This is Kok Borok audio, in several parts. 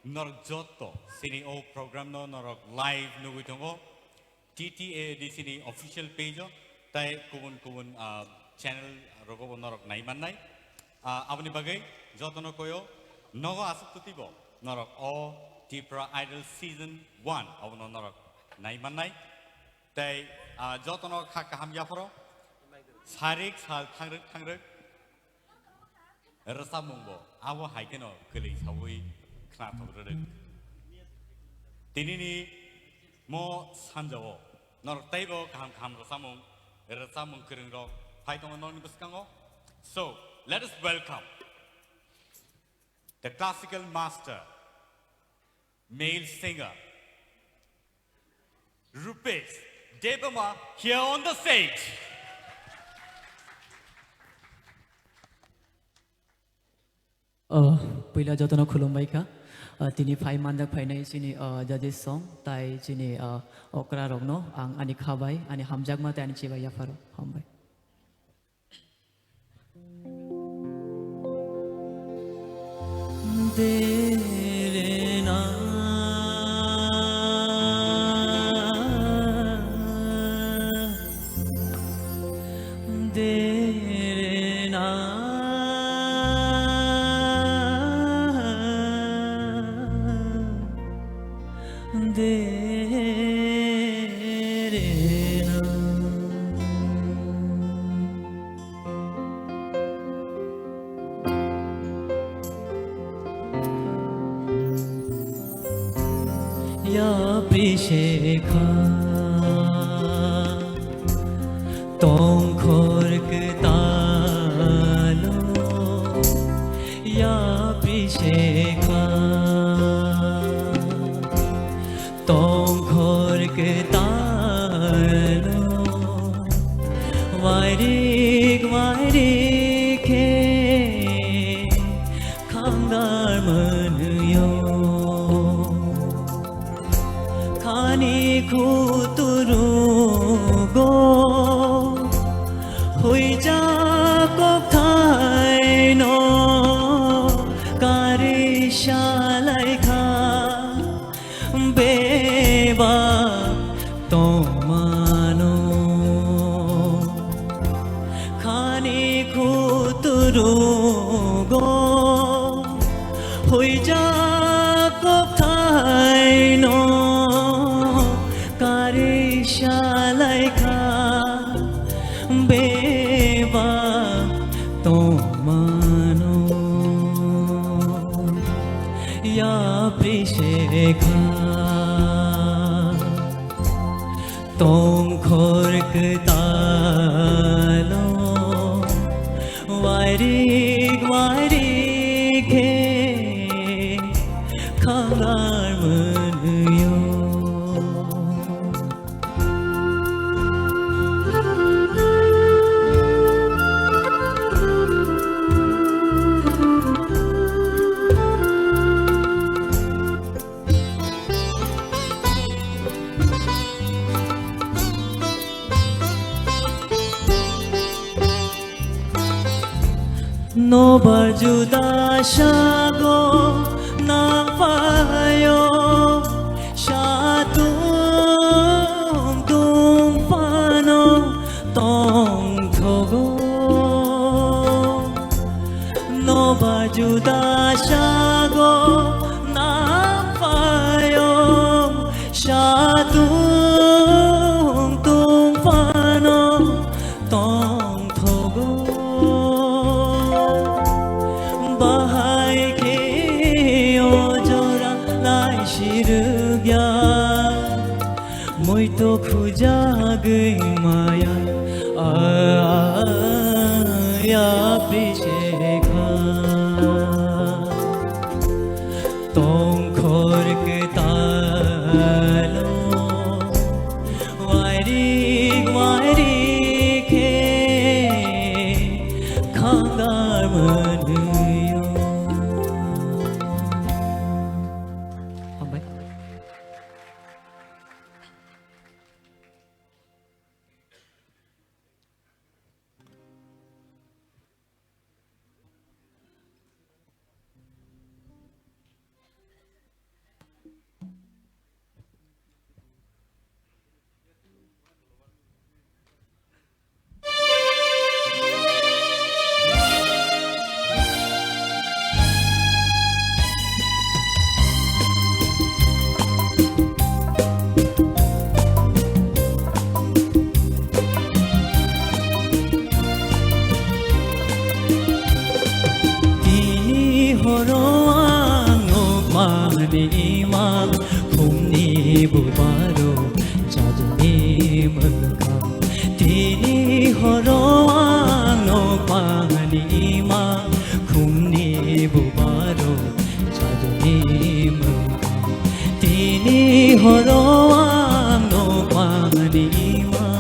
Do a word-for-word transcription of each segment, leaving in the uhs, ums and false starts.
Norok joto chini o program no norok live nugwi tongo, T T A D C ni official page o, tai kubun kubun, ah, channel rogo bo norok nai mannai. Ah, aboni bagwi jotono koyo nogo aswk twtwi bo norok o Tipra Idol season one abono norok nai mannai. Tai, ah, jotono kha kaham yapharo sarik sal thangrwk thangrwk rwchapmung bo abo hai kheno kwlwi saui khnathok rwrwk. Tinini mo sanjao norok teibo kaham kaham rwchapmung, rwchapmung kwrwng rok phai tongo norokni bwskango. So, let us welcome the classical master, male singer, Rupesh Debbarma here on the stage. Oh, puila jotono khulumbai kha. Ah, tini phai manjak phainai chini, ah, judges song, tai chini, ah, okra rokno ang ani khabai, ani hamjakma tai ani chibai yapharo. Hambai. Yapri shekha tongkhor kwtalo, yapri shekha tongkhor kwtalo, wairik wairik khe khangar mwnwio. Khani khuturugo huijak kokthaino kari salaikha beba tongmano. Khani khuturugo huijak kokthaino kari salaikha beba tongmano. Yapri shekha tongkhor kwtalo, wairik wairik khe khangar mwnwio. Nobar juda sago nangphaio, satung tungphano tongthogo. Nobar juda sago nangphaio, satung tungphano tongthogo. Bahai khe o jora lai sirwkya, muito khujagwi maya, a, yapri shekha. Tongkhor kwtalo, wairik wairik khe khangar mwnwio. Hambai. Ni imang khumni bubaro jaduni mwkang. Tini horo ang nokmani imang khumni bubaro jaduni mwkang. Tini horo ang nokmani imang.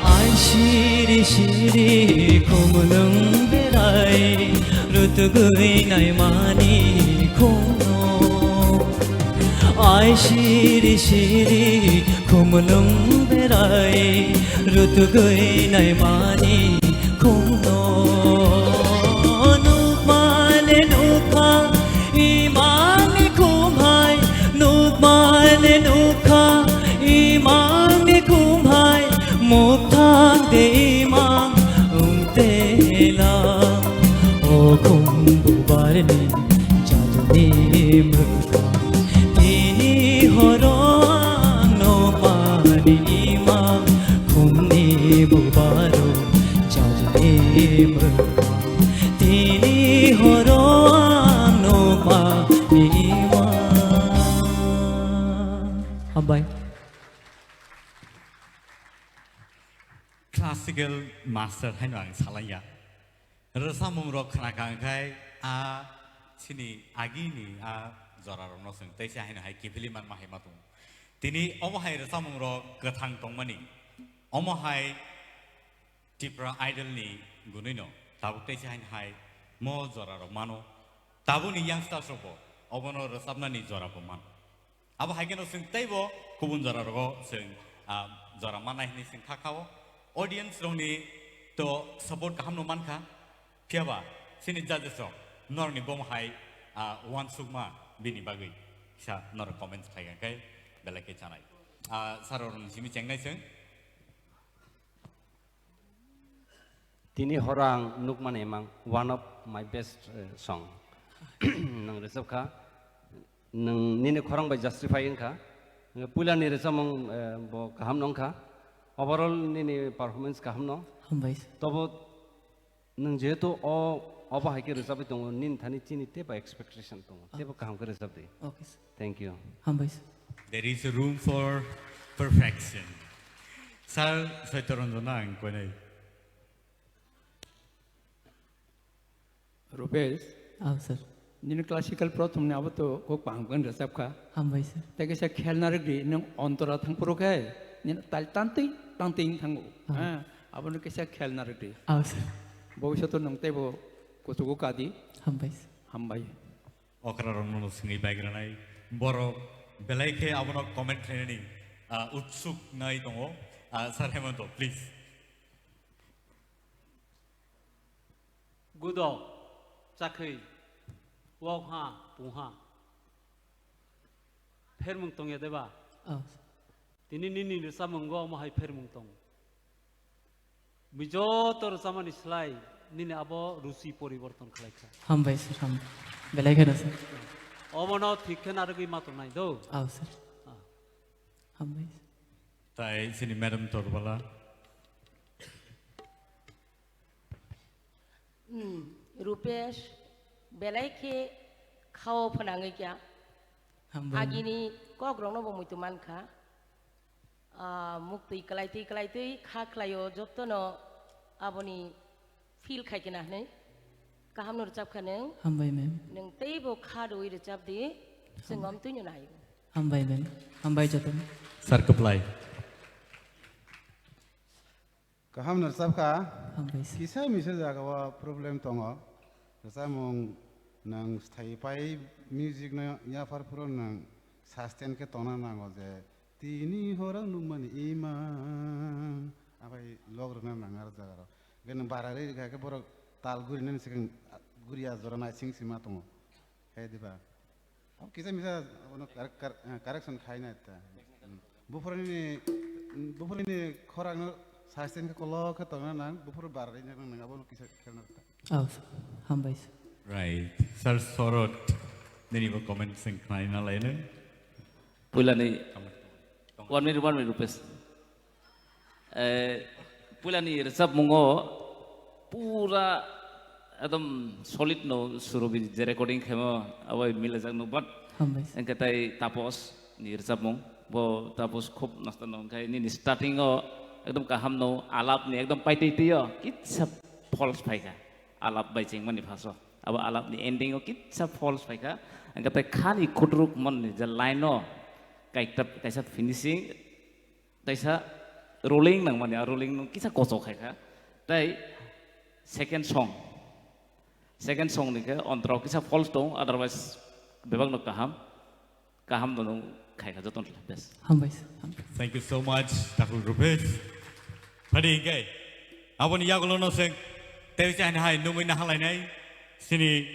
Ai siri siri khumlwng berai rutugwi naimani khumno. Ai siri siri khumlwng berai rutugwi naimani khumno. Nukmane nukha imangni khumhai, nukmane nukha imangni khumhai, mukthang de imang ungtela. O khum bubarni jaduni mwkang. Tini horo ang nokmani imang khumni bubaro jaduni mwkang. Tini horo ang nokmani imang. Hambai. Classical master haino ang salaiya. Rwchapmung rok khna kha hwnkhe a chini agini a jora rokno chwng teisa haino hai kiphilwi manma hai ma tongo. Tini omo hai rwchapmung rok kwthang tongmani, omo hai Tipra Idol ni gunui no tabuk teisa haino hai mo jora rok mano. Tabukni youngsters rok bo obono rwchapnani jora bo mano. Abo hai kheno chwng teibo kubun jora rogo chwng, ah, jora mannai hinwi chwng kha khao. Audience rokni to support kaham no mankha. Phiyaba chini judges rok norokni bomo hai, ah, uansukma bini bagwi kisa norok comments khai kha khe belai khe chanai. Ah, sir rokni simi chengnai chwng. Tini horo ang nukmani imang one of my best, eh, song. Nwng rwchapkha, nwng nini khorang bai justify wngkha. Nwng puilani rwchapmung, eh, bo kaham no wngkha. Overall nini performance kaham no. Hambai sir. Tobo nwng jehetu o, obo hai khe rwchapwi tongo, nini thani chini teibo expectation tongo. Ah. Teibo kaham khe rwchap di. Okay sir. Thank you. Hambai sir. There is a room for perfection. Sir, Saitya Ranjan ang koinai. Rupesh. Aw, sir. Nini classical prothom ni abo to kok pang pang rwchap kha. Hambai sir. Tei kaisa khelna rwgdi, nwng ontora thang phuru khe nini tal tantwi tantwi wng thango. Ah. Ha, abo no kaisa khelna rwgdi. Aw, sir. Bobishoto nwng teibo kuchugo kadi. Hambai sir. Hambai. Okra rokno no swngwi baigranai borok belai khe abono comment khlainani, ah, utsuk nai tongo. Ah, Sir Hemanto, please. Gudo, chakhwi, wokha, pungha. Phermung tongya deba? Oh. Tini nini rwchapmungo omo hai phermung tong. Bini joto rwchapmani slai nini abo ruchi poriborton khlai kha. Hambai sir, ham-, belai kheno sir. Obono thik khe narwgwi ma tongnai do. Oh, sir. Ah. Hambai sir. Tai sini Madam Torbala. Hmm, Rupesh, belai khe khao phnangwi kya. Hambai. Agini kokrokno bo muitu mankha. Ah, muktwi kwlaitwi kwlaitwi kha khlaio, jotono aboni feel khai kena hwnwi. Kaham no rwchap kha nwng. Hambai, ma'am. Nwng teibo kha rwui rwchap di, chwng Hambai. Om twino nai. Hambai, ma'am. Hambai jotono. Sir, kwplai. Kaham no rwchap kha. Hambai sir. Kisa misa jaga o problem tongo. Rwchapmung nwng sthai pai music no yaphar phuru nwng sustain khe tongna nango je tini horo nukmani imang. Abai log rwna nang aro jaga rok. Hwnkhe nwng bara ri rwkha khe borok tal gurinani swkang guriya jora naising sima tongo. Khe diba? Abo kisa misa abono correct-, cor-, eh, correction khaina ta. Hmm. Buphuruni, buphuruni khorang no sustain khe kolok khe tongna nang, buphuru bar ri nang nang abono kisa khelna ta. Oh, sir. Hambai sir. Right. Sir Sorot, nini bo comment sing khnai na laino. Puilani one minute, one minute, Rupesh. Eh, puilani rwchapmungo pura ekdom solid no Surobi je recording khemo abo milajak no, but Hambai. Engke tai Tapos ni rwchapmung, bo Tapos khub nasta no, engke nini starting o ekdom kaham no, alap ni ekdom paitwi twi o kitsa false phaikha, alap bai chengmani phaso abo alap ni ending o kitsa false phaikha, engke tai khani khutruk mon ni je line o kaita kaisa finishing, taisa rolling nangmani, a rolling no kisa kochok khaikha. Tai second song, second song ni khe ontrao kisa false tong, otherwise bebak no kaham, kaham no nung khaikha joton best. Hambai sir, hambai. Thank you so much, Takhuk Rupesh. Phadi hingke, aboni yagulo no seng, tei chahini hai nungwi nahalainai, sini